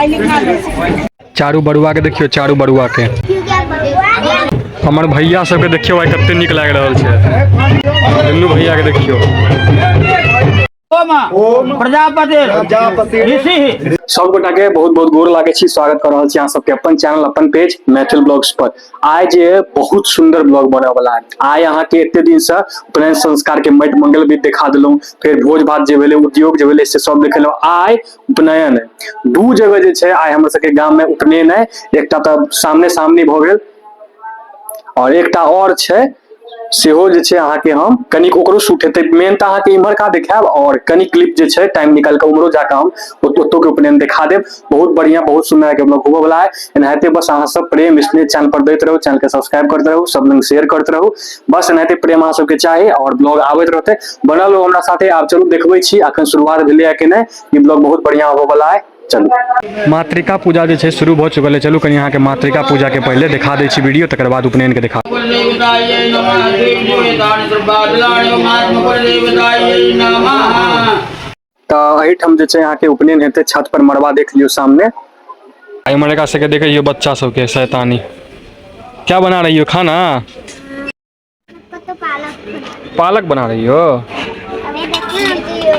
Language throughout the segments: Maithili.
चारू बरुआ के देखियो, चारू बरुआ के। हमर भैया सबके देखियो आइ कते नीक लागि रहल छै। दुनू भैया के देखियो। प्रजापति ऋषि सब गोटा के बहुत बहुत गोर लागे छी, स्वागत कर रहल छी अहाँ सबके अपन चैनल अपन पेज मैथिल ब्लॉग्स पर। आइ जे बहुत सुंदर ब्लॉग बने वाला है। आइ अहाँ के एते दिन से उपनयन संस्कार के माटि मंगल भी देखा देलहुँ, फिर भोज भात जे भेलै, उद्योग जे भेलै, से सब देखेलहुँ। आइ उपनयन है, दू जगह जे छै आइ हमर सबके गाम में उपनयन है। एकटा तऽ सामने सामने भऽ गेल और एकटा और छै सेहो जे छै अहाँके हम कनिक ओकरो शूट हेतै। मेन तऽ अहाँके इम्हरका देखायब और कनि क्लिप जे छै टाइम निकालि कऽ उम्हरो जाकऽ हम ओतौ के उपनयन देखा देब। बहुत बढ़िया बहुत सुंदर के ब्लॉग होबऽ वाला है। एनाहिते बस अहाँ सब प्रेम स्नेह चैनल पर दैत रहू, चैनल के सब्सक्राइब करैत रहू, सब लग शेयर करैत रहू। बस एनाहिते प्रेम अहाँ सबके चाही और ब्लॉग आबैत रहतै। बनल रहू हमरा साथे। आब चलू देखबै छी अखन शुरुआत भेलैया कि नहि। ई ब्लॉग बहुत बढ़िया होबऽ वाला है। चलू मातृका पूजा जे छै शुरू भऽ चुकल है। चलू कनि अहाँके मातृका पूजा के पहिले देखा दै छी वीडियो, तकर बाद उपनयन के देखा। तऽ एहिठाम जे छै अहाँके उपनयन हेतै, छत पर मड़बा देख लियौ सामने। एहि लड़का सबके देखै हियौ, बच्चा सबके शैतानी। क्या बना रही हो खाना? तो पालक। पालक बना रही हो? अभी देखिए।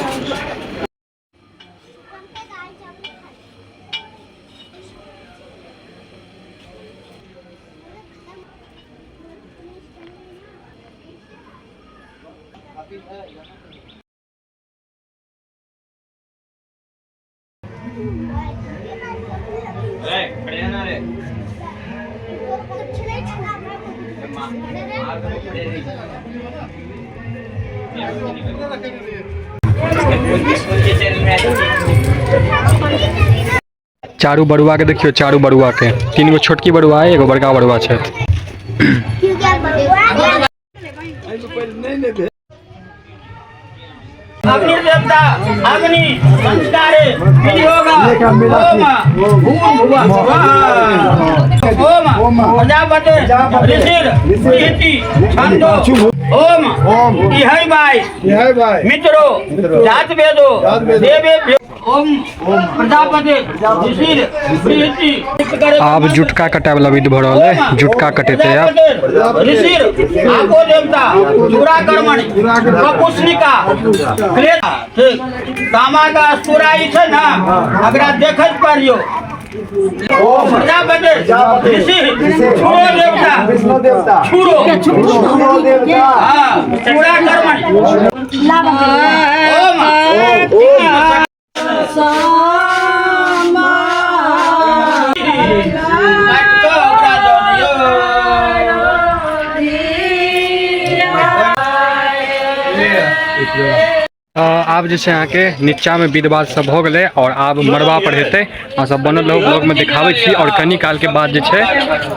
चारू बरुआ के देखियो, चारू बरुआ के। तीन गो छोटकी बरुआ है, एगो बड़का बरुआ छै। अग्नि देवता अग्नि संस्कारे विनियोग ओम भूर्भुवः स्वः ओम प्रजापति ऋषिर बृहति छंदो ओम इहै बाई मित्रो जात वेदो देवेभ्यो ओम प्रजापति ऋषिर बृहति। आब जुटका कटाए वाला विध भऽ रहल है, जुटका कटेतै आब। ऋषिर आपो देवता चूड़ा कर्मणि कपुष्णिका ठीक तामा का अस्तूरा ई छै ने, अगरा देखैत पड़ियो। प्रजापति ऋषि छुरो देवता छुरो, हाँ, चूड़ा कर्मणि ओम काटि कऽ ओकरा दऽ दियौ। आब जे छै अहाँके नीचामे विध बात सब भऽ गेलै और आब मड़बा पर हेतै। अहाँ सब बनल रहू, ब्लॉग में देखाबै छी। और कनी काल के बाद जे छै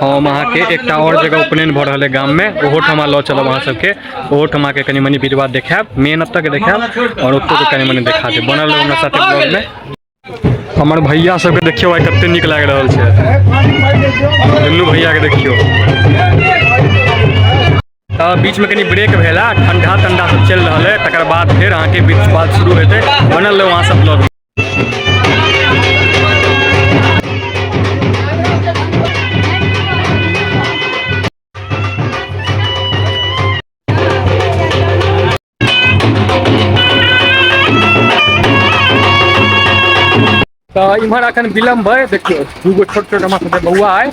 हम अहाँके एकटा और जगह उपनयन भऽ रहल है गाम में, ओहो ठमा लऽ चलब अहाँ सबके। ओहो ठमा के कनी मनी विध बात देखायब, मेन एतऽ के देखायब और ओतौ के कनी मनी देखा देब। बनल रहू हमरा साथे ब्लॉग में। हमर भैया सबके देखियौ आइ कते नीक लागि रहल छै। दुनू भैया के देखियौ। तऽ बीच में कनी ब्रेक भेला, ठंडा ठंडा सब चलि रहल है, तकर बाद फेर अहाँके बीच बात शुरू हेतै। बनल रहू अहाँ सब ब्लॉग में। तऽ इम्हर अखन विलम्ब है। देखियौ दूगो छोट छोट हमरा सबके बौआ है,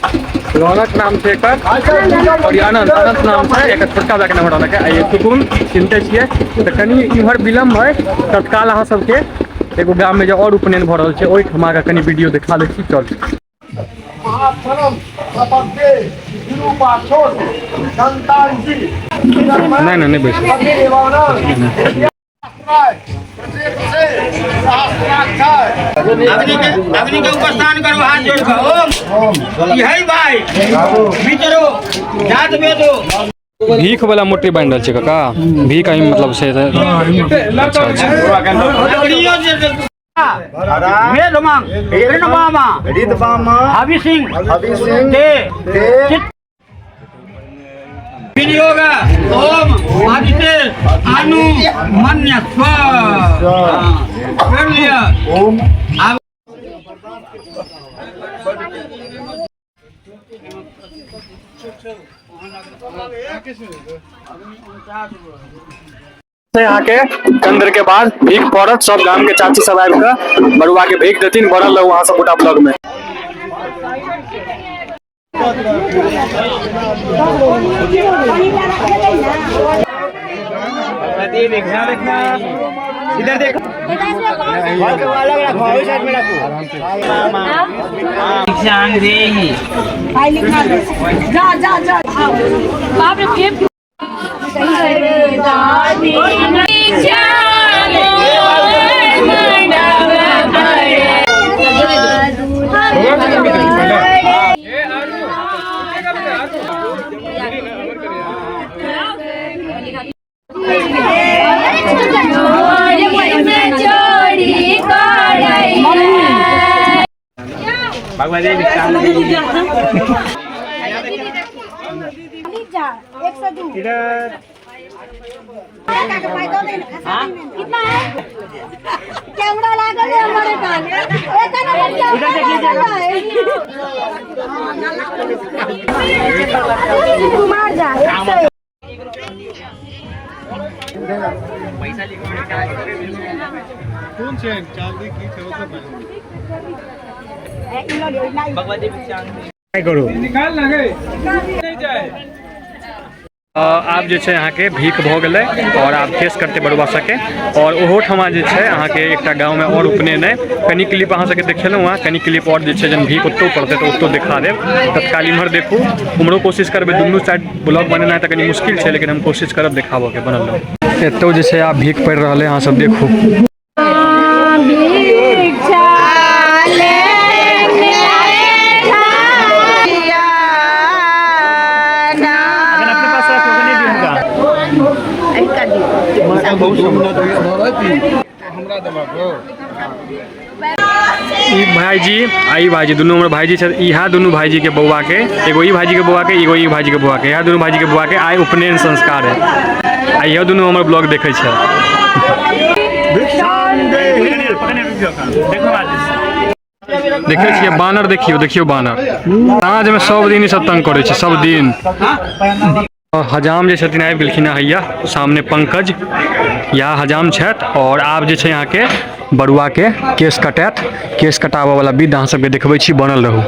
रौनक नाम छै एकर और ई अनंत, अनंत नाम छै एकर, छोटका भाई के नाम रौनक है। आ ई सुकुन चिन्हते छियै। तऽ कनि इम्हर विलम्ब है, तत्काल अहाँ सबके एगो गाम में जे और उपनयन भऽ रहल छै ओहिठमा के कनि वीडियो देखा दै छी। चल। नहीं नहीं नहीं बैस। अग्नि के उपस्थान करो, हाथ जोड़ कऽ ओम इहै भाई मित्रो जात वेदो। भीख वाला मूर्ति बनि रहल छै काका, भीख एहि मतलब से। अच्छा अच्छा। अग्नियो जे मेघमांग ऋणमामा हवि सिंह ते चित्त विनियोग ओम आदित्य अनु मन्य स्व कर लिया। आब अहाँके चंद्र के बाद भीख पड़त, सब गाम के चाची सब आबि कऽ बरुआ के भीख देथिन। बनल रहू अहाँ सब गोटा ब्लॉग में। इधर देख, अलग रखो, साइड में रखो। जा जा जा, बाप रे, फेंक। 102। कितना है? कैमरा लागल है हमारे कान। एक नंबर कैमरा लागल है। कुमार झा 101। कोन छै चांदी की छै ओकर? करू आब जे छै अहाँके भीख भऽ गेलै और आब केस करतै बरुआ सबके। और ओहो ठमा जे छै अहाँके एकटा गाँवमे और उपनयन अइ। कनि क्लिप अहाँ सबके देखेलहुँ हँ, कनि क्लिप और जे छै जहन भीख ओतौ पड़तै तऽ ओतौ देखा देब। तत्काल इम्हर देखू, उम्हरो कोशिश करबै। दुनू साइड ब्लॉग बनेनाइ तऽ कनि मुश्किल छै, लेकिन हम कोशिश करब देखाबऽके। बनल रहू। एतौ जे छै आब भीख पड़ि रहल अइ, अहाँ सब देखू। ई भाईजी आ ई भाईजी दुनू हमर भाईजी छथि। इएह दुनू भाईजी के बौआ के, एगो ई भाईजी के बौआ के, एगो ई भाईजी के बौआ के, इएह दुनू भाईजी के बौआ के आइ उपनयन संस्कार है। आ इहो दुनू हमर ब्लॉग देखै छै। देखै छियै बानर, देखियौ देखियौ बानर। साँझ में सब दिन ई सब तंग करै छै, सब दिन। हजाम जे छथिन आबि गेलखिन हँ, हैया सामने पंकज या हजाम छथि। और आब जे छै अहाँके बरुआ के केश कटायत। केश कटाबऽ वाला विध अहाँ सबके देखबै छी, बनल रहू।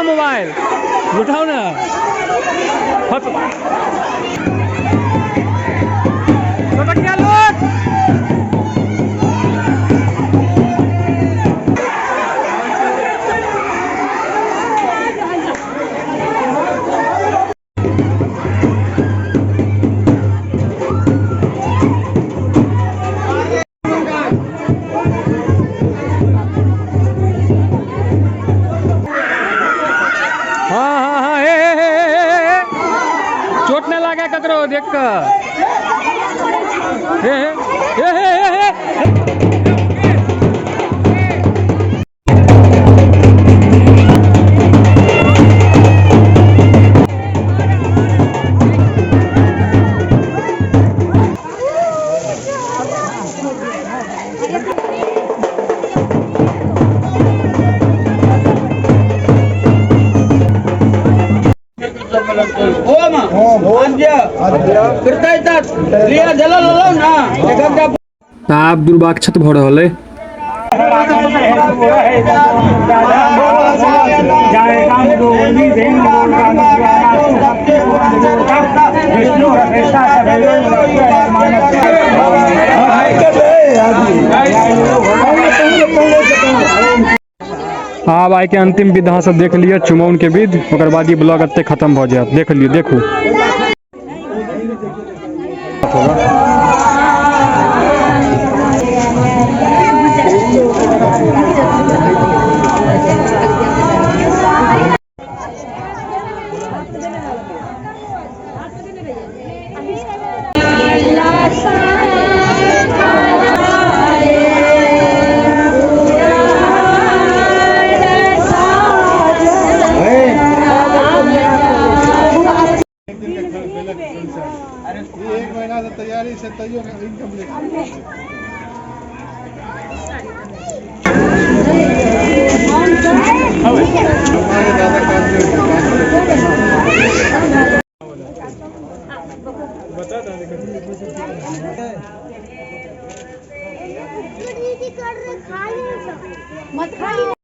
मोबाइल उठाओ ना। हाँ हाँ हाँ, हे हे हे हे हे, चोट न लागे ककरो देख के। हे हे हे हे हे। ओम आद्य कृतैतत् लिअ जल ललो ना एक। आब दुर्वाक्षत भऽ रहल अइ। आब आइ के अंतिम विध अहाँ सब देख लिअ, चुमाओन के विध। ओकर बाद ई ब्लॉग एते खत्म भऽ जायत। देख लियौ, देखू। एक महीना से तैयारी से तैयो इनकम्प्लीट। हमारे दादा काम दीदी कर रहे, खा ली। मत खा।